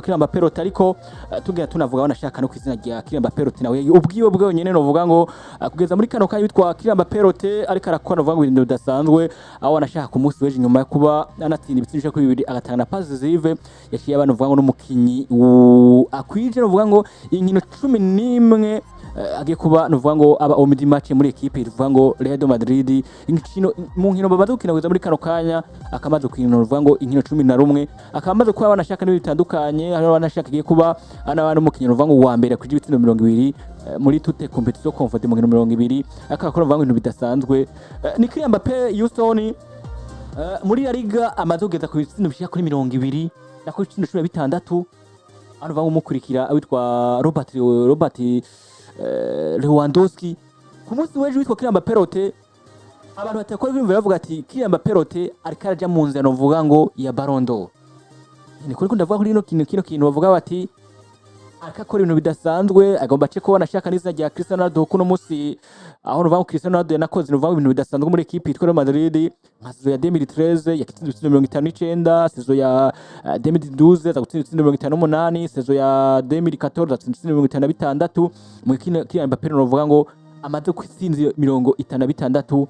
Kylian Mbappé Lottin, ariko tugenda tunavuga banashaka no kwizina rya Kylian Mbappé Lottin nawe ubwiwe bwonyene. Novuga ngo kugeza muri kano kanya witwa Kylian Mbappé Lottin ariko arakora, novuga ngo ibintu bidasanzwe, aho anashaka ku munsi w'ejo, nyuma yo kuba anatsinda ibitsindo bishika kuri bibiri, agatanga na passe décisive, yaciye abantu novuga ngo n'umukinyi akwije novuga ngo inkino 11 agiye kuba novuga ngo aba homme du match muri équipe ivuga ngo Real de Madrid. Inkino mu nkino bamaze gukina kugeza muri kano kanya, akamaze gukina novuga ngo inkino 11, akamaze kuba banashaka n'ibintu bitandukanye. Hariho banashaka agiye kuba ana n'umukinyi novuga ngo uwa mbere akwije ibitsindo 20 muri toutes compétitions confondues mu nkino 20, akakora novuga ngo ibintu bidasanzwe. Ni Kylian Mbappé Houston muri La Liga amaze kugeza ku bitsindo bishika kuri 20 nako ibitsindo 16. Hano uvuga ngo umukurikira witwa Robert Lewandowski. Ku munsi w'ejo witwa Kylian Mbappé Lottin, abantu batakora bimva bavuga ati Kylian Mbappé Lottin ariko araja mu nzira novuga ngo ya Ballon d'Or. Ni kuri ko ndavuga kuri ino kintu, kino kintu bavuga bati ariko akora ibintu bidasanzwe, agomba ace kubona ashaka n'izina rya Cristiano Ronaldo kuno munsi, aho nuvuga ngo Cristiano Ronaldo yanakoze nuvuga ngo ibintu bidasanzwe muri équipe yitwa Real Madrid, nka saison ya 2013 yakitsinze ibitsindo 59, saison ya 2012 aza gutsinda ibitsindo 58, saison ya 2014 atsinda ibitsindo 56. Mu kino Kylian Mbappé novuga ngo amaze gutsinda 56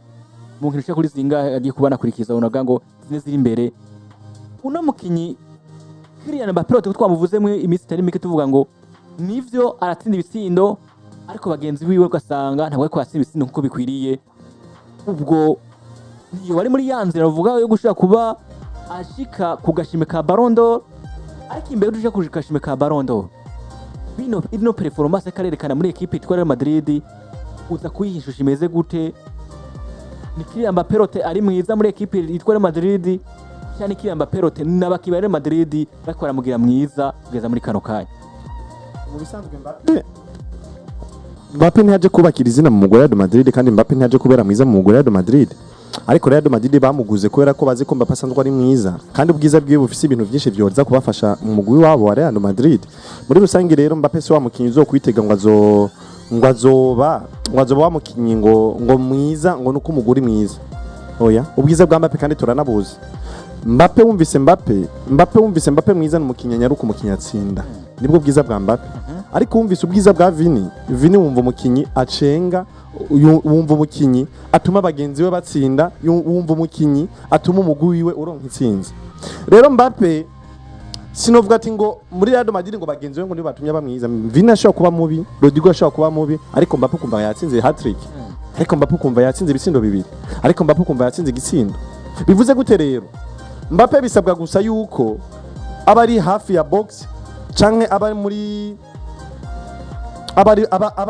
mu nkino ushaka kuri zingahe agiye kuba anakurikiza, unavuga ngo zine ziri imbere. Uno mukinyi Kylian Mbappé twamuvuzemo iminsi itari mike, tuvuga ngo nivyo aratsinda ibitsindo, ariko bagenzi biwe ugasanga ntabwo ariko aratsinda ibitsindo nkuko bikwiriye. Ubwo niyo bari muri ya nzira bavuga yo gushobora kuba ashika ku gashimwe ka Ballon d'Or. Ariko imbere dushika ku gashimwe ka Ballon d'Or, bino ino performance karerekana muri équipe yitwa Real Madrid, uza kuyiha ishusho imeze gute? Ni Kylian Mbappé Lottin ari mwiza muri équipe yitwa Real Madrid, cyane Kylian Mbappé Lottin n'abakinnyi ba Real Madrid bariko baramugira mwiza kugeza muri kano kanya? Mu bisanzwe Mbappe ntiyaje kubakira izina mu mugwi wa Real Madrid, kandi Mbappe ntiyaje kubera mwiza mu mugwi wa Real Madrid, ariko Real Madrid bamuguze kubera ko bazi ko Mbappe asanzwe ari mwiza, kandi ubwiza bwiwe bufise ibintu byinshi byoza kubafasha mu mugwi wabo wa Real Madrid muri rusange. Rero Mbappe si wa mukinyi uzokwitega ngo azoba wa mukinyi ngo mwiza ngo nuko umuguri mwiza. Oya, ubwiza bwa Mbappe kandi turanabuzi. Mbappe wumvise Mbappe mwiza ni umukinyi anyaruka, umukinyi atsinda, nibwo bwiza bwa Mbappe. Ariko wumvise ubwiza bwa Vini, Vini wumva umukinyi acenga, wumva umukinyi atuma bagenzi be batsinda, wumva umukinyi atuma umugwi wiwe uronka intsinzi. Rero Mbappe sinovuga ati ngo muri Real Madrid ngo bagenzi be ngo nibo batumye aba mwiza. Vini ashobora kuba mubi, Rodrigo ashobora kuba mubi, ariko Mbappe ukumva yatsinze hat-trick, ariko Mbappe ukumva yatsinze ibitsindo bibiri, ariko Mbappe ukumva yatsinze igitsindo. Bivuze gute rero? Mbappe bisabwa gusa yuko aba ari hafi ya box canke aba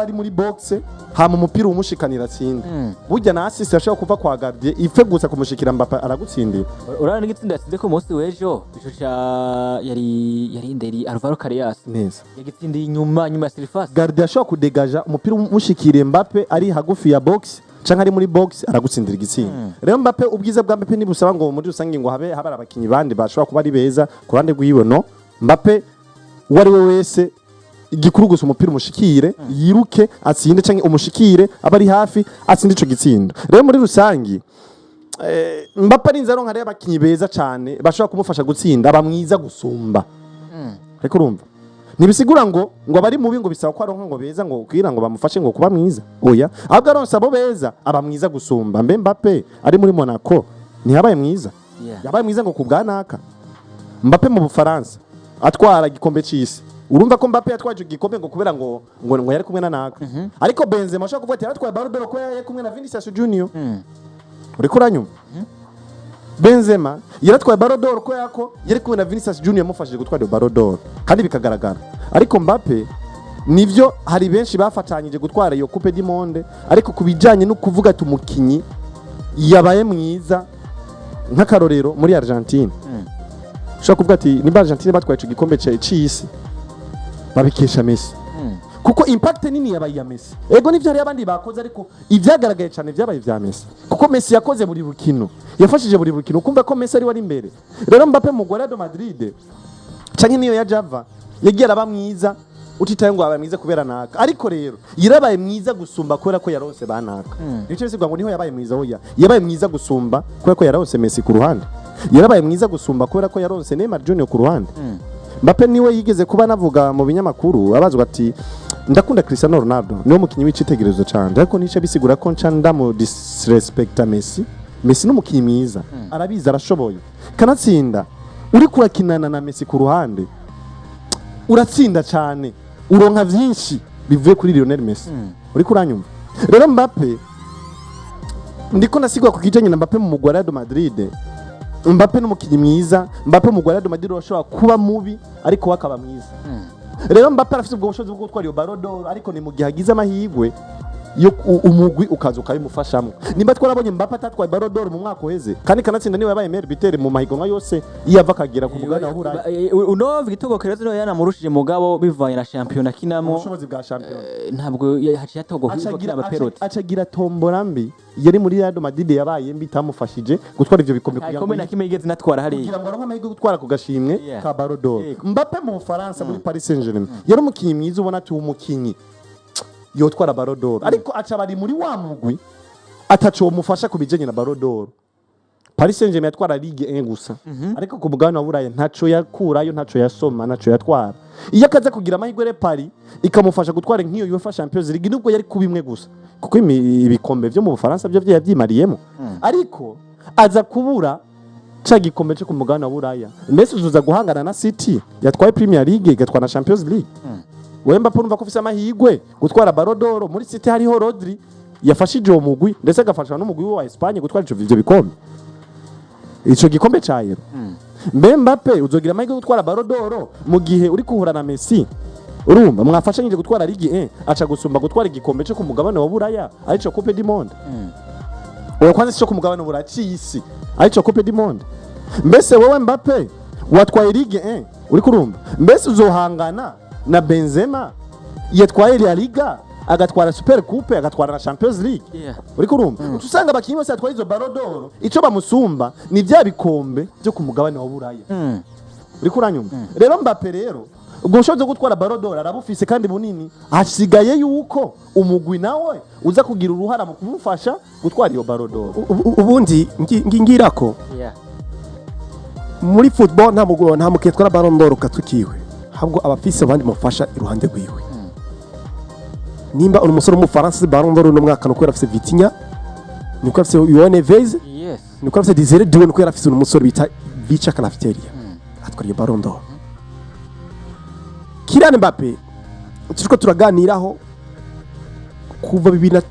ari muri box, hama umupira umushikanira atsinde. Burya na assist ashobora kuva kwa gardien ife gusa kumushikira, Mbappe aragutsindira. Urabona n'igitsinda yatsinze ku munsi w'ejo, ico ca yari nderi Alvaro Carreras neza. Yagitsindiye inyuma nyuma ya surface. Gardien ashobora kudegaja umupira umushikiriye, Mbappe ari hagufi ya box canke ari muri box, aragutsindira igitsinda. Rero Mbappe, ubwiza bwa Mbappe ntibusaba ngo muri rusange ngo habe abakinyi bandi bashobora kuba ari beza ku ruhande rwiwe. No Mbappe uwo ari we wese, igikuru gusa umupira umushikire, yiruke atsinde, canke umushikire aba ari hafi atsinde ico gitsindo. Rero muri rusangi Mbappe arinze aronka rero abakinyi beza cane bashobora kumufasha gutsinda, aba mwiza gusumba. Ariko urumva ntibisigura ngo abari mubi ngo bisaba ko aronka ngo beza ngo kugira ngo bamufashe ngo kuba mwiza. Oya, ahubwo aronse abo beza aba mwiza gusumba. Mbe Mbappe ari muri Monaco ntiyabaye mwiza? Yabaye mwiza ngo kubwanaka? Mbappe mu Bufaransa atwara igikombe c'isi, urumva ko Mbappe yatwaje igikombe ngo kubera ngo yari kumwe na naka? Ariko Benzema ashobora kuvuga ati yaratwaye Ballon d'Or kubera yari kumwe na Vinicius Junior. Uriko uranyumva? Benzema yaratwaye Ballon d'Or kubera ko yari kumwe na Vinicius Junior yamufashije gutwara iyo Ballon d'Or, kandi bikagaragara. Ariko Mbappe nivyo hari benshi bafatanyije gutwara iyo Coupe du Monde, ariko ku bijanye no kuvuga ati umukinyi yabaye mwiza, nk'akarorero muri Argentine, ushobora kuvuga ati nimba Argentine batwaye ico gikombe c'isi babikesha Messi, kuko impact nini yabaye iya Messi. Ego nivyo hari abandi bakoze, ariko ivyagaragaye cyane vyabaye vya Messi, kuko Messi yakoze buri rukino, yafashije buri rukino, kumva ko Messi ari wari imbere. Rero Mbappe mu Real Madrid canke niyo ya Java yagiye araba mwiza utitaye ngo abaye mwiza kubera naka, ariko rero yarabaye mwiza gusumba kubera ko yaronse banaka. Nico bisigwa ngo niho yabaye mwiza. Oya, yabaye mwiza gusumba kubera ko yaronse Messi ku ruhande, yarabaye mwiza gusumba kubera ko yaronse Neymar Junior ku ruhande. Mbappe niwe yigeze kuba navuga mu binyamakuru abazwa ati: "Ndakunda Cristiano Ronaldo, niwe mukinyi w'icitegererezo canje, ariko nice bisigura ko nca ndamu disrespecta Messi. Messi ni umukinyi mwiza, arabizi, arashoboye, kanatsinda. Uri kurakinana na Messi ku ruhande uratsinda cyane, uronka vyinshi bivuye kuri Lionel Messi." Uri kuranyumva? Rero Mbappe, ndiko nasigwa ku kijanye na Mbappe mu mugwi wa Real Madrid. Mbappe n'umukinyi mwiza. Mbappe mu mugwi wa Real Madrid urashobora kuba mubi, ariko we akaba mwiza. Rero Mbappe arafite ubwo bushobozi bwo gutwara iyo Ballon d'Or, ariko ni mu gihe agize amahirwe yo umugwi ukaza ukabimufashamo. Nimba twarabonye Mbappe atatwaye Ballon d'Or mu mwaka uheze, kandi kanatsinda niwe yabaye meilleur buteur mu mahiganwa yose iyo ava akagera ku mugabane wa Burayi. Uno Victor Gyökeres niwe yanamurushije, mugabo bivanye na shampiyona akinamo. Ubushobozi bwa shampiyona. Ntabwo haciye atogwa kuri Acagira Kylian Mbappe. Acagira tombora mbi yari muri Real Madrid, yabaye mbi, itamufashije gutwara ivyo bikombe Nta kugira ngo gikombe na kimwe yigeze natwara hariya. Kugira ngo aronke amahirwe yo gutwara ku gashimwe ka Ballon d'Or. Mbappe mu Bufaransa, muri Paris Saint-Germain, yari umukinyi mwiza, ubona ati umukinyi yotwara Ballon d'Or, ariko aca bari muri wa mugwi ataco womufasha ku bijanye na Ballon d'Or. Paris Saint-Germain yatwara Ligue 1 gusa, ariko ku mugabane wa Burayi ntaco yakurayo, ntaco yasoma, ntaco yatwara. Iyo akaza kugira amahirwe re Paris ikamufasha gutwara nk'iyo UEFA Champions League, nubwo yari kuba imwe gusa, kuko ibikombe vyo mu Bufaransa byo yavyimariyemo, ariko aza kubura ca gikombe cyo ku mugabane wa Buraya. Mbese uzuza guhangana na City yatwaye Premier League, igatwara na Champions League? Wewe Mbappe urumva ko ufise amahirwe gutwara Ballon d'Or muri City hariho Rodri yafashije uwo mugwi, ndetse agafashwa n'umugwi wa Espagne gutwara ico ivyo bikombe, ico gikombe ca Euro. Mbe Mbappe uzogira amahirwe yo gutwara Ballon d'Or mu gihe uri kuhura na Messi, urumva mwafashanyije gutwara Ligue 1, aca gusumba gutwara igikombe cyo ku mugabane wa Buraya, arico Coupe du Monde? Oya, kwanza sico ku mugabane wa Buraya, c'isi, arico Coupe du Monde. Mbese wowe Mbappe watwaye Ligue 1, uri kurumva? Mbese uzohangana na Benzema yatwaye La Liga, agatwara Super Coupe, agatwara na Champions League? Uri kurumva? Uca usanga abakinyi bose batwaye izo Ballon d'Or, ico bamusumba ni bya bikombe byo ku mugabane wa Buraya. Uri kuranyumva? Rero Mbappe rero ubwo bushobozi bwo gutwara Ballon d'Or arabufise kandi bunini. Hasigaye yuko umugwi nawe uza kugira uruhara mu kumufasha gutwara iyo Ballon d'Or. Ubundi ngirako muri football nta mugabo, nta mukinnyi atwara Ballon d'Or ukatwikiwe, ahubwo aba afise abandi mufasha iruhande rwiwe. Nimba uri umusore w'Umufaransa Ballon d'Or uno mwaka, nuko yarafise Vitinha, nuko yarafise João Neves, nuko yarafise Désiré Doué, nuko yarafise umusore bita Vicha Kvaratskhelia atwara iyo Ballon d'Or. Kylian Mbappe turiko turaganiraho kuva 2017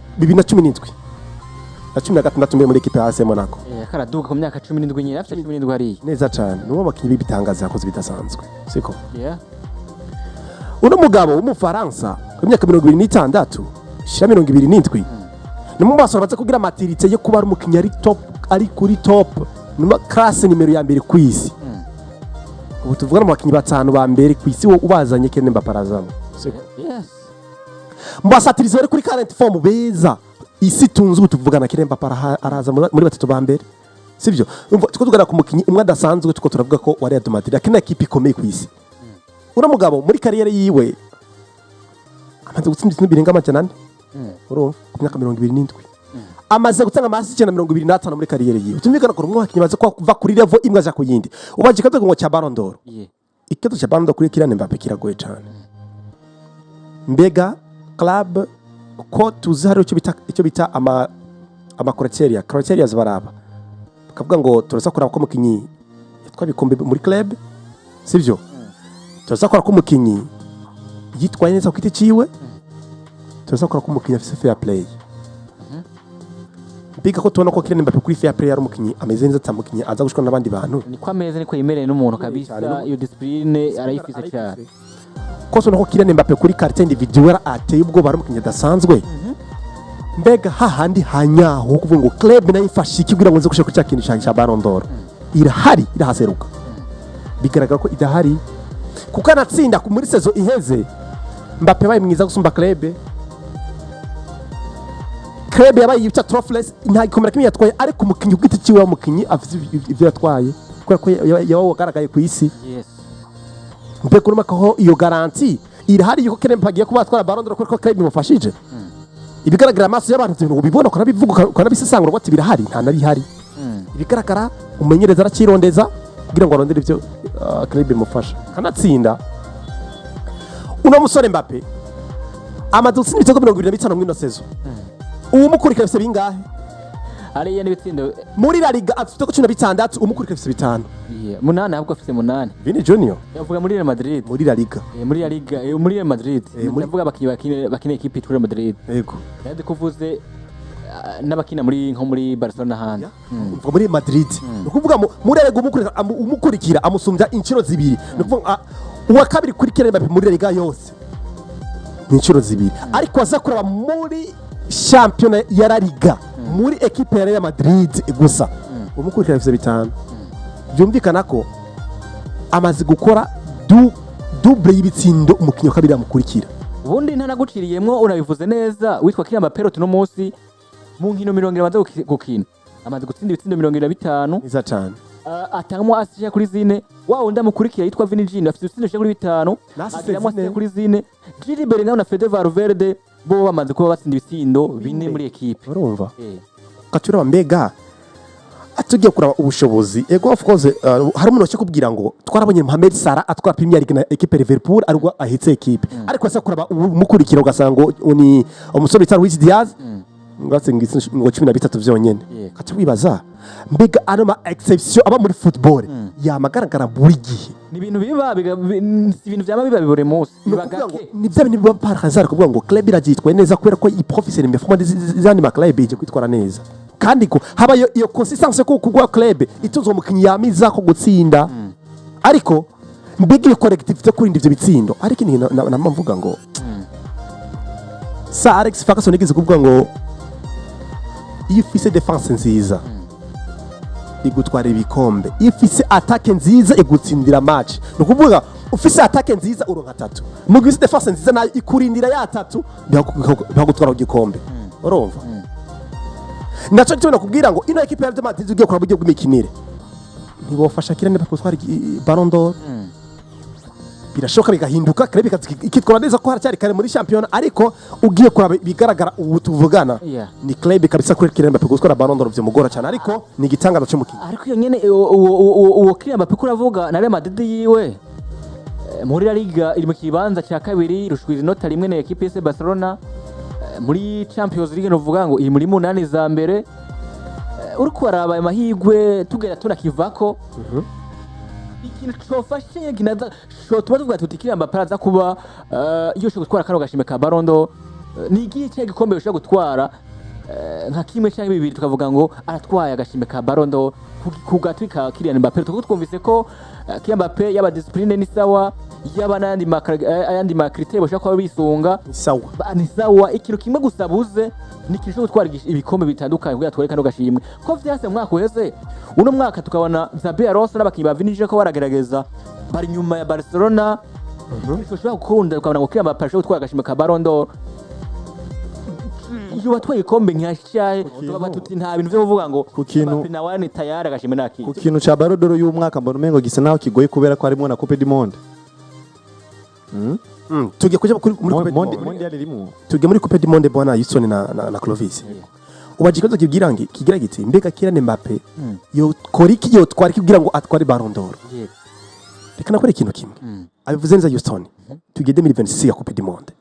na 16 mbere muri équipe ya AS Monaco. Karaduga ku myaka 17 nyine, afite 17 hariya. Neza cyane, niwo bakinyi b'ibitangaza yakoze bidasanzwe, siko? Yeah. Uno mugabo w'Umufaransa w'imyaka 26 shira 27 ni mu basore baza kugira maturité yo kuba ari umukinnyi ari top, ari kuri top numa classe nimero ya mbere ku isi. Ubu tuvugana mu bakinnyi batanu ba mbere ku isi, wo ubazanye Kylian Mbappe arazamo, siko? Yes. Mu basatirizi bari kuri current form beza isi tunze ubu tuvugana, Kylian Mbappe araza muri batatu ba mbere, sibyo? Umva, tuko tugana ku mukinnyi umwe adasanzwe, tuko turavuga ko wa Real Madrid akina ekipe ikomeye ku isi. Uno mugabo muri carrière yiwe amaze gutsinda ibitsinda birenga 400, urumva, ku myaka 27 amaze gutanga ama assists 125 muri carrière yiwe. Tumvikana ko umwe wakinnyi amaze kuva kuri level imwe aja ku yindi. Ubaje ikibazo ngo cya Ballon d'Or, ikibazo cya Ballon d'Or kuri Kylian Mbappe kiragoye cyane. Mbega club ko tuzi hari icyo bita ama criteria baraba bakavuga ngo turaza kuraba ko umukinnyi yatwaye ibikombe muri club, sivyo? Turaza kuraba ko umukinnyi yitwaye neza ku giti ciwe, turaza kuraba ko umukinnyi afise fair play. Mbega ko tubona ko Kylian Mbappe kuri fair play ari umukinnyi ameze neza, ata mukinnyi aza gushwana n'abandi bantu? Niko ameze, niko yemereye n'umuntu kabisa. Cyane. Iyo discipline arayifise cyane. Ko tubona ko Kylian Mbappe kuri qualité individuelle ateye ubwoba, ari umukinnyi adasanzwe, mbega hahandi hanyaho kuvuga ngo club nayo ifashe iki kugira ngo nze gushika kuri cya kintu cya Ballon d'Or irahari, irahaseruka? Bigaragara ko idahari, kuko anatsinda muri saison iheze Mbappe yabaye mwiza gusumba club. Club yabaye yita trophyless, nta gikombe na kimwe yatwaye, ariko umukinnyi ku giti ciwe, umukinnyi afite ivyo yatwaye kubera ko yaba wagaragaye ku isi. Mbega urumva ko iyo garantie irahari yuko Kylian Mbappe agiye kuba atwara Ballon d'Or kubera ko club imufashije? Ibigaragara amaso y'abantu, ibyo bintu ubibona, ukanabivuga, ukanabisesangura ngo ati birahari, nta nabihari. Ibigaragara, umenyereza aracyirondeza kugira ngo arondere ibyo. club imufasha kanatsinda. Uno musore Mbappe amaze gutsinda ibitego 25 muri ino saison. Uwumukurikira afise bingahe? Hariya n'ibitsindo. Muri La Liga afite ibitego 16, umukurikira afise 5. Yeah, 8, ahubwo afise 8. Vini Junior. Yavuga muri Real Madrid. Muri La Liga. Muri La Liga, muri Real Madrid. Ndavuga abakinyi bakina ekipe yitwa Real Madrid. Yego. Yandi kuvuze n'abakina muri nko muri Barcelona n'ahandi. Uvuga muri Madrid, ni ukuvuga muri La Liga umukurikira amusumbya inshuro 2. Ni ukuvuga uwa kabiri kuri Kylian Mbappe muri La Liga yose ni inshuro 2, ariko aza kuraba muri shampiyona ya La Liga, muri ekipe ya Real Madrid gusa, umukurikira afise 5. Byumvikana ko amaze gukora double y'ibitsindo umukinnyi wa kabiri amukurikira. Ubundi ntanaguciriyemwo, unabivuze neza, witwa Kylian Mbappe uno munsi mu nkino 20 amaze gukina amaze gutsinda ibitsindo 25. Neza cyane. Atangamo assist kuri 4. Wa wundi amukurikira yitwa Vini Junior afite ibitsindo bishika kuri 5. Na assist agiramo 4. Assist kuri 4. Jude Bellingham na Fede Valverde bo bamaze kuba batsinda ibitsindo 4 muri ekipe. Urumva katuraba mbega atugiye kuraba ubushobozi. Ego, of course, hari umuntu kubwira ngo twarabonye Mohamed Salah atwara Premier League na equipe Liverpool ariko ahitse equipe, ariko asa kuraba umukurikira ugasanga ngo ni umusore bita Luis Diaz ngo atsinda ngo 13 vyonyene. Kaca wibaza mbega ano ma exception aba muri football yamagaragara buri gihe? Ni ibintu biba si ibintu vyama biba buri munsi. Ni Biba ukuvuga ngo gake. Ni bya bintu biba par hasard kuvuga ngo club iragitwaye neza kubera ko iprofise performance z'andi ma club ije kwitwara neza, kandi ko haba iyo consistance ko kugwa club itunze umukinyi yamiza ko gutsinda, ariko mbega iyo collectivité kurinda ivyo bitsindo. Ariko ni na mvuga ngo Sir Alex Ferguson yigeze kuvuga ngo iyo ufise défense nziza igutwara ibikombe, iyo ufise attaque nziza igutsindira match. Ni ukuvuga ufise attaque nziza uronka 3, mu gihe ufise défense nziza nayo ikurindira ya 3 bihagutwara ku gikombe. Urumva naco cyo nakubwira ngo ino equipe ya Real Madrid ugiye kuraba uburyo bw'imikinire ntibofasha Kylian Mbappe gutwara Ballon d'Or. Birashoboka bigahinduka, club ikitwara neza ko haracyari kare muri shampiyona, ariko ugiye kuraba bigaragara ubu tuvugana ni club kabisa kuri Kylian Mbappe gutwara Ballon d'Or vyomugora cyane, ariko ni igitangaza cy'umukinnyi. Ariko iyo nyene uwo Kylian Mbappe ko uravuga na Real Madrid yiwe, muri La Liga iri mu kibanza cya kabiri, irushwira inota 1 na ekipe ya Barcelona. Muri Champions League novuga ngo iri muri 8 za mbere. Uriko uraraba ayo mahigwe tugenda tunakivako, ikintu cofashe kinaza shotuma tuvuga tuti Kylian Mbappe araza kuba iyo ushobora gutwara kano gashimwe ka Ballon d'Or, ni igihe cya gikombe ushobora gutwara nka kimwe cyangwa bibiri tukavuga ngo aratwaye agashimwe ka Ballon d'Or ku gatwi ka Kylian Mbappe. Tuko twumvise ko Kylian Mbappe yaba discipline ni sawa, yaba n'ayandi ayandi ma critères bashobora kuba bisunga. Ni sawa. Ni sawa. Ikintu kimwe gusa buze ni ikintu cyo gutwara ibikombe bitandukanye kugira twere kano gashimwe ko vyase mu mwaka uheze. Uno mwaka tukabona Xabi Alonso n'abakinyi ba Vinicius ko baragerageza, bari nyuma ya Barcelona. Ushobora gukunda ukabona ngo Kylian Mbappe ashobora gutwara agashimwe ka Ballon d'Or iyo batwaye igikombe nka cyahe, tukavuga tuti nta bintu vyo kuvuga ngo Ku kintu- Mbappe nawe ni tayari agashimwe naki. Ku kintu ca Ballon d'Or y'umwaka mbona umengo gisa naho kigoye kubera ko harimo na Coupe du Monde. Tugiye kuja muri Coupe du Monde Monde. Mondial irimo. Tugiye muri Coupe du Monde, bwana Yusoni na Clovis. Ubaje ikibazo kibwira ngi kigira giti: mbega Kylian Mbappe yokora iki, yotwara iki kugira ngo atware Ballon d'Or? Reka nakore ikintu kimwe. Abivuze neza Houston. Tugiye 2026 ya Coupe du Monde.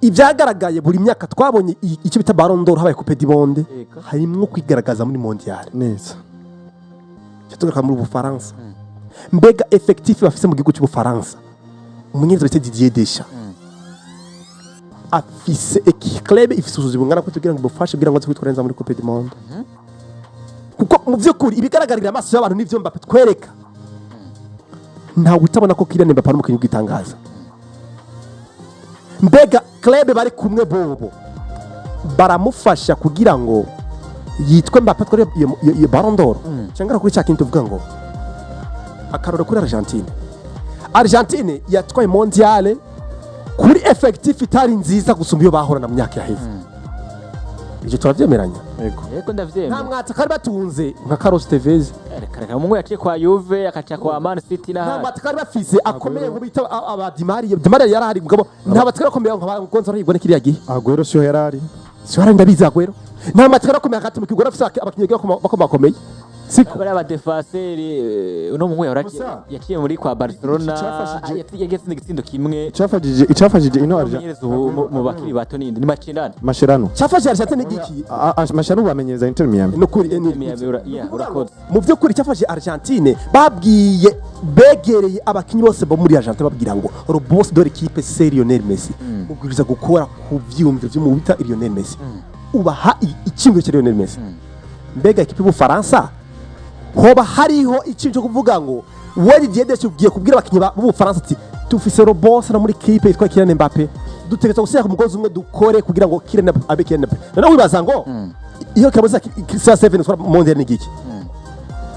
Ibyagaragaye buri myaka twabonye icyo bita Ballon d'Or habaye Coupe du Monde harimwo kwigaragaza muri Mondial. Neza. Cyo tugaruka muri Bufaransa, mbega effectif bafise mu gihugu cy'Ubufaransa, umumenyereza bita Didier Deschamps afise club ifise ubushobozi bungana gute kugira ngo ibufashe kugira ngo aze kwitwara neza muri Coupe du Monde? Kuko mu by'ukuri ibigaragarira amaso y'abantu n'ivyo Mbappe twereka, ntawe utabona ko Kylian Mbappe ari umukinnyi w'igitangaza. Mbega club bari kumwe bobo baramufasha kugira ngo yitwe Mbappe atware iyo Ballon d'Or? Cyangwa kuri cya kintu tuvuga ngo akarore kuri Argentine. Argentine yatwaye Mondial kuri effectif itari nziza gusumba iyo bahorana mu myaka yaheze. Ibyo turabyemeranya? Yego. Yego, Nta ndavyemera. mwataka bari batunze nka Carlos Tevez. Reka reka, umuhungu yaciye kwa Juve akaca kwa Man City Nta n'ahandi. mwataka bari bafise akomeye ngo bita aba Di Maria. Di Maria yarahari, mugabo nta bataka akomeye nka ba Gonzalo Higuain kiriya gihe. Aguero siyo yarari. Si wari, ndabizi Aguero. Nta mateka akomeye hagati mu kibuga afise abakinnyi bakomeye. Siko. Bariya badefaseri, uno muhungu yahora Gusa, yaciye muri kwa Barcelona, yagiye atsinda igitsindo kimwe. Icafashije ino Argentine Umumenyereza ubu mu bakiri bato ninde? Ni Mascherano. Mascherano. Cyafashe Argentine igiki? Mascherano bamenyereza Inter Miami. Nukuri Miami, yeah, urakoze. Mu by'ukuri cyafashe Argentine, babwiye, begereye abakinnyi bose bo muri Argentine, babwira ngo le boss de l'équipe, c'est Lionel Messi, mubwiriza gukora ku vyiyumviro vy'umuntu bita Lionel Messi, ubaha icyiyumviro cya Lionel Messi. Mbega ekipe y'Ubufaransa hoba hariho ikintu cyo kuvuga ngo we Didier Deschamps ugiye kubwira abakinnyi b'Ubufaransa ati tufise le boss na muri équipe yitwa Kylian Mbappe, dutegerezwa gushyira ku mugozi umwe, dukore kugira ngo Kylian Mbappe abe Kylian Mbappe. Noneho wibaza ngo iyo kabuza CR7 twara mondial ni giki?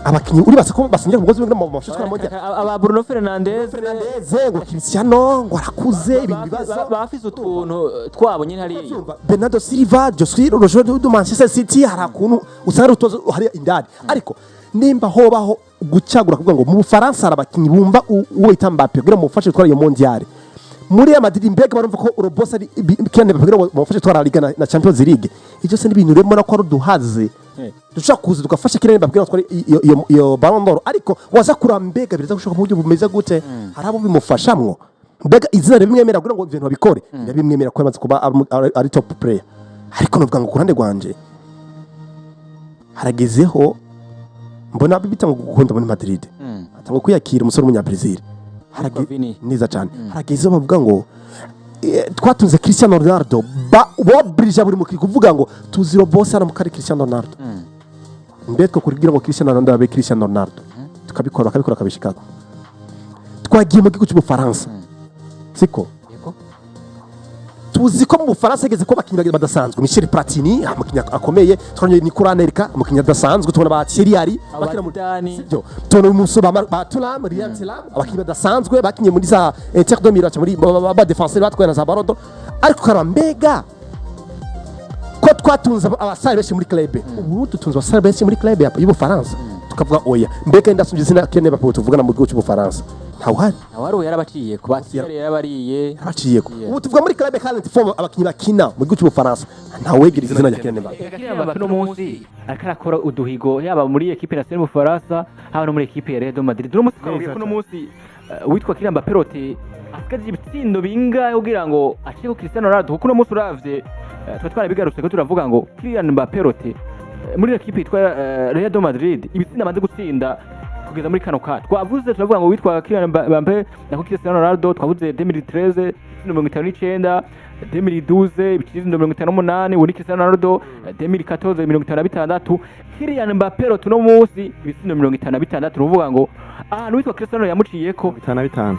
Abakinnyi uribaza ko basingira ku mugozi umwe mu mashusho twara mondial? Aba Bruno Fernandes. Fernandes ngo Cristiano ngo arakuze, ibintu bibazo. Bafise utuntu twabo nyine hariya. Urumva, Bernardo Silva, Joshua Rojo de Manchester City, hari akuntu usanga ari utubazo hariya indani. Ariko nimba hobaho gucagura kuvuga ngo mu Bufaransa hari abakinnyi bumva uwo bita Mbappe kugira ngo mufashe gutwara iyo mondial, muri Real Madrid mbega barumva ko le boss ari Kylian Mbappe kugira ngo mufashe gutwara La Liga na Champions League? Ibyo se ni ibintu rero mbona ko ari uduhaze dushobora kuza tugafasha Kylian Mbappe kugira ngo atware iyo Ballon d'Or. Ariko waza kuraba, mbega biraza gushoboka mu buryo bumeze gute? Hari abo bimufashamwo? Mbega izina rimwemera kugira ngo ibintu babikore? Ndabimwemera ko yamaze kuba ari top player, ariko nuvuga ngo ku ruhande rwanje haragezeho mbona bita ngo gukunda muri Madrid atanga kwiyakira umusore w'umunyabrazil. Vini. Neza cyane. Haragezeho bavuga ngo twatunze Cristiano Ronaldo, bobrija buri mukiri kuvuga ngo tuzi le boss hano mukari Cristiano Ronaldo. Mbe twe kugira ngo Cristiano Ronaldo abe Cristiano Ronaldo tukabikora, bakabikora, bakabishikako. Twagiye mu gihugu cy'Ubufaransa, siko? Yego. Tuzi ko mu Bufaransa hageze ko abakinnyi badasanzwe, Michel Platini, umukinnyi akomeye, twabonye Nicolas Anelka, umukinnyi adasanzwe, tubona ba Thierry Henry bakina muri Zidane. Sibyo? Tubona umusore ba Thuram, Lilian Thuram, abakinnyi badasanzwe bakinye muri za Inter de Milan, muri ba défenseur batwaye na za Ballon d'Or. Ariko karaba, mbega ko twatunze abasare benshi muri club, ubu dutunze abasare benshi muri club y'Ubufaransa, tukavuga oya, mbega ndasumbye izina Kylian Mbappe tuvugana mu gihugu cy'Ubufaransa? Ntawuhari. Ntawari, yarabaciye ku batiyari, yarabariye. Yarabaciye ko Yeah. ubu tuvuga muri club current form, abakinnyi bakina mu gihugu cy'Ubufaransa, ntawegera izina rya Kylian Mbappe. Kylian Mbappe uno munsi ariko arakora uduhigo, yaba muri équipe nationale y'Ubufaransa, haba no muri équipe ya Real Madrid. Uno munsi twabwiye ko uno munsi witwa Kylian Mbappe rote asigaje ibitsindo bingahe kugira ngo acike ko Cristiano Ronaldo? Kuko uno munsi uravye, tuba twarabigarutse ko turavuga ngo Kylian Mbappe rote muri équipe yitwa Real Madrid, ibitsindo amaze gutsinda kugeza muri kano ka twavuze, turavuga ngo witwa Kylian Mbappe nako Cristiano Ronaldo, twavuze 2013 ibitsindo 59, 2012 ibitsindo 58, ubu ni Cristiano Ronaldo, 2014 56, Kylian Mbappe rote uno munsi ibitsindo 56. Nuvuga ngo ahantu witwa Cristiano yamuciyeko 55.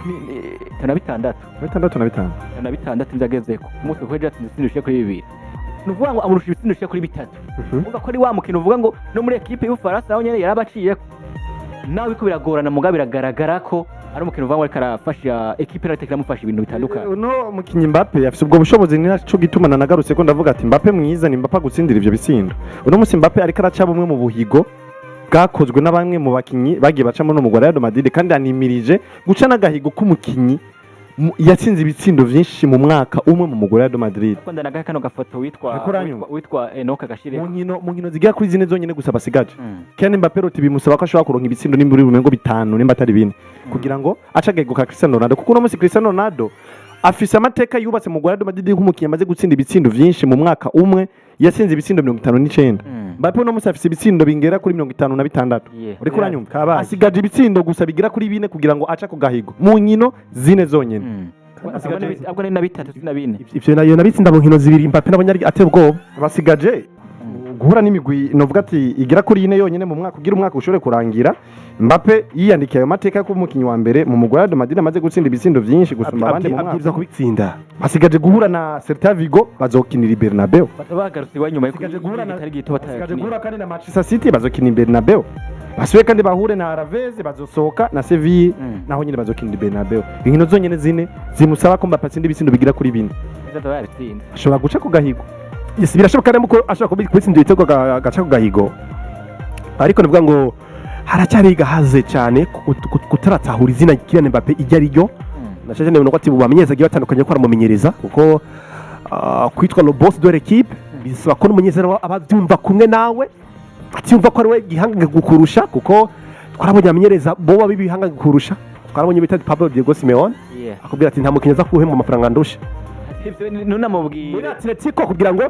56. 6 na 5. 56 nivyo agezeko umunsi, kuko ejo yatsinze ibitsindo bishika kuri bibiri. Ni ukuvuga ngo amurusha ibitsindo bishika kuri bitatu. Uvuga ko ari wa mukino uvuga ngo no muri ekipe y'Ubufaransa naho nyene yarabaciyeko, nawe biriko biragorana, mugabo biragaragara ko ari umukino uvuga ngo ariko arafasha ekipe, ariko iramufasha ibintu bitandukanye. Uno mukinyi Mbappe afise ubwo bushobozi, ni naco gituma nanagarutse ko ndavuga ati Mbappe mwiza ni Mbappe agutsindira ivyo bitsindo. Uno musi Mbappe ariko araca bumwe mu buhigo bwakozwe na bamwe mu bakinyi bagiye bacamo no mu Real Madrid, kandi animirije guca n'agahigo k'umukinyi yatsinze ibitsindo vyinshi mu mwaka umwe mu mugwi wa Real Madrid. Ko ndanagahe kano gafoto witwa Ariko uranyumva? witwa Enoch agashire. Mu nkino zigera kuri zine zonyene gusa basigaje, Kylian Mbappe roti bimusaba ko ashobora kuronka ibitsindo nimba uri bumengo bitanu, nimba atari bine, kugira ngo ace agahigo ka Cristiano Ronaldo, kuko uno musi Cristiano Ronaldo afise amateka yubatse mu Real Madrid nk'umukinyi amaze gutsinda ibitsindo vyinshi mu mwaka umwe, yatsinze ibitsindo 59. Mbappe uno musi afise ibitsindo bingera kuri 56. Uriko uranyumva? Kabaye. Asigaje ibitsindo gusa bigira kuri bine kugira ngo ace ako gahigo mu nkino zine zonyene. Ahubwo ni na bitatu, si na bine. Ivyo nayo nabitsinda mu nkino zibiri, Mbappe nabonye ari ateye ubwoba. Basigaje guhura n'imigwi novuga ati igera kuri ine yonyene mu mwaka kugira umwaka ushobore kurangira Mbappe yiyandikiye ayo mateka yo kuba umukinyi wa mbere mu mugwi wa Real Madrid amaze gutsinda ibitsindo vyinshi gusumba abandi mu mwaka. Abwiriza kubitsinda. Basigaje guhura na Celta Vigo, bazokinira i Bernabeu. Baca bagarutse iwa nyuma Basigaje guhura na y'itari gito basigaje batayakiniye. guhura kandi na Manchester City, bazokina i Bernabeu. Basubiye kandi bahure na Alaves, bazosohoka na Sevilla, naho nyine bazokinira i Bernabeu. Inkino zonyene zine zimusaba ko Mbappe atsinda ibitsindo bigira kuri bine, Bizaza babitsinze. ashobora guca ku gahigo. Yes, birashoboka rero ko ashobora kubitsinda ibitego agaca ku gahigo, ariko navuga ngo haracyari gahaze cyane kutaratahura izina Kylian Mbappe iryo ari ryo. Nashaje nabona ko ati bamenyereza agiye batandukanye ko aramumenyereza, kuko kwitwa le boss de l'équipe bisaba ko n'umunyezamu aba abyumva kumwe nawe. Atiyumva ko ari we gihangange gukurusha, kuko twarabonye amenyereza bo b'ibihangange kurusha. Twarabonye bita Pablo Diego Simeone akubwira ati: "Nta mukinnyi aza kuhemba amafaranga ndusha." Ivyo nunamubwire. Muri Atletico akubwira ngo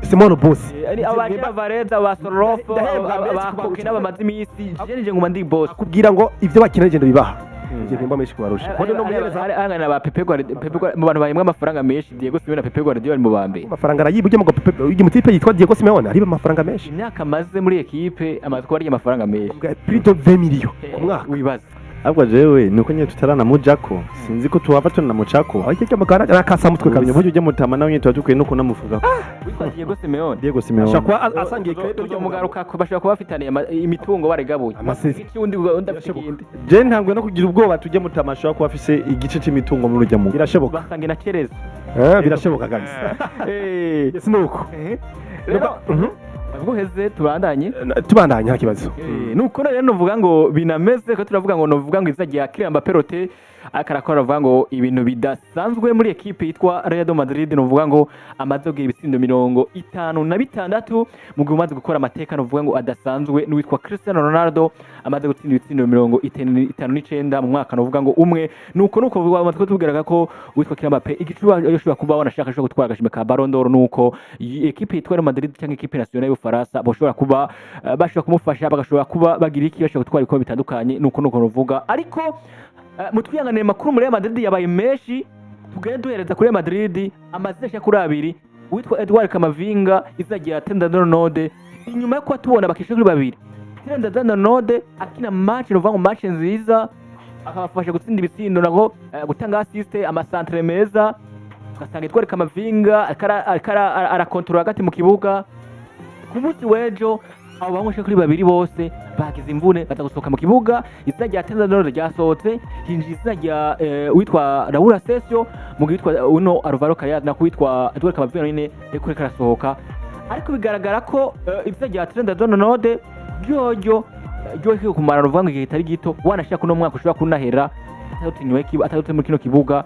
Simone boss. Ari aba Alvarez, aba Sorloth, Ndahembwa menshi aba kubarusha. Koke n'abamaze imisi je nije nguma ndi boss. Akubwira ngo ibyo bakina ngendo bibaha, njye mpemba menshi kubarusha. Kuko no mumenyereza Angana ba Pepe Guardiola, Pepe Guardiola mu bantu bahembwa amafaranga menshi, Diego Simeone na Pepe Guardiola bari mu ba mbere. Amafaranga arayiba ujya mu ujya mu tipe yitwa Diego Simeone ariba amafaranga menshi. Imyaka amaze muri ekipe, amaze kuba arya amafaranga menshi. Plus de 20 millions ku mwaka. Wibaza. Ahubwo jewe nuko nyine tutaranamujako, sinzi ko tuhava tunanamucako. Aho icyo mugana arakasamutwe kabisa. Uburyo ujya mutama nawe nyine tuba dukwiye no kunamuvuga. Witwa Diego Simeone. Diego Simeone. Ashobora kuba asangiye club. Tuzomugaruka ko bashobora kuba bafitaniye imitungo barigabuye. Iki undi afite ikindi. Je ntangwe no kugira ubwoba, tujye mutama ashobora kuba afise igice c'imitungo muri urya mugwi. Birashoboka. Basangiye na Cereza. Birashoboka kabisa. Yes, nuko. Rero ubwo heze tubandanye. Tubandanye, nta kibazo. Nuko rero nuvuga ngo binameze ko turavuga ngo nuvuga ngo izina rya Kylian Mbappé Rote akarakora, avuga ngo ibintu bidasanzwe muri ekipe yitwa Real Madrid. Nuvuga ngo amaze kugira ibitsindo 56 mu gihe umaze gukora amateka nuvuga ngo adasanzwe n'uwitwa Cristiano Ronaldo, amaze gutsinda ibitsindo 59 mu mwaka nuvuga ngo umwe. Nuko bamaze kutubwiraga ko uwitwa Kylian Mbappé igicuba yoshobora kuba wanashaka ashobora gutwara agashimwe ka Ballon d'Or, nuko iyi ekipe yitwa Real Madrid cyangwa ekipe nationale y'Ubufaransa bashobora kuba bashobora kumufasha, bagashobora kuba bagira iki, bashobora gutwara ibikombe bitandukanye. Nuko nuvuga, ariko mutwihanganire, makuru muri Real Madrid yabaye menshi. Tugende duhereza kuri Real Madrid amazina ashika kuri abiri: uwitwa Edouard Camavinga, izina rya Trent Arnold. Inyuma yo kuba tubona bakisha kuri babiri, Trent Arnold akina match, nuvuga ngo match nziza, akabafasha gutsinda ibitsindo nako gutanga assist, amasantre meza, ugasanga Edouard Camavinga ariko arakontorora hagati mu kibuga. Ku munsi w'ejo abo bahungu kuri babiri bose bagize imvune, baza gusohoka mu kibuga. Izina rya Trent Arnold ryasohotse, hinjira izina rya uwitwa Raul Asensio, mu gihe witwa uno Alvaro Carreras nako witwa Edouard Camavinga nyine ariko arasohoka. Ariko bigaragara ko izina rya Trent Arnold ryoryo ryo kumara ruvuga ngo igihe kitari gito, wanashaka kuno mwaka ushobora kunahera atadutse muri kino kibuga.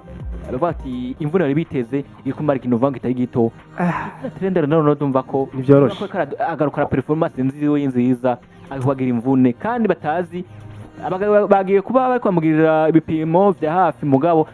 Bavuga ati imvune bari biteze iri kumara ikintu uvuga ngo kitari gito. Trent Arnold umva ko Ntibyoroshe. ko agarukana performance nziza nziza, akagira imvune kandi batazi. Abagabo bagiye kuba bari kwamugirira ibipimo vya hafi, mugabo.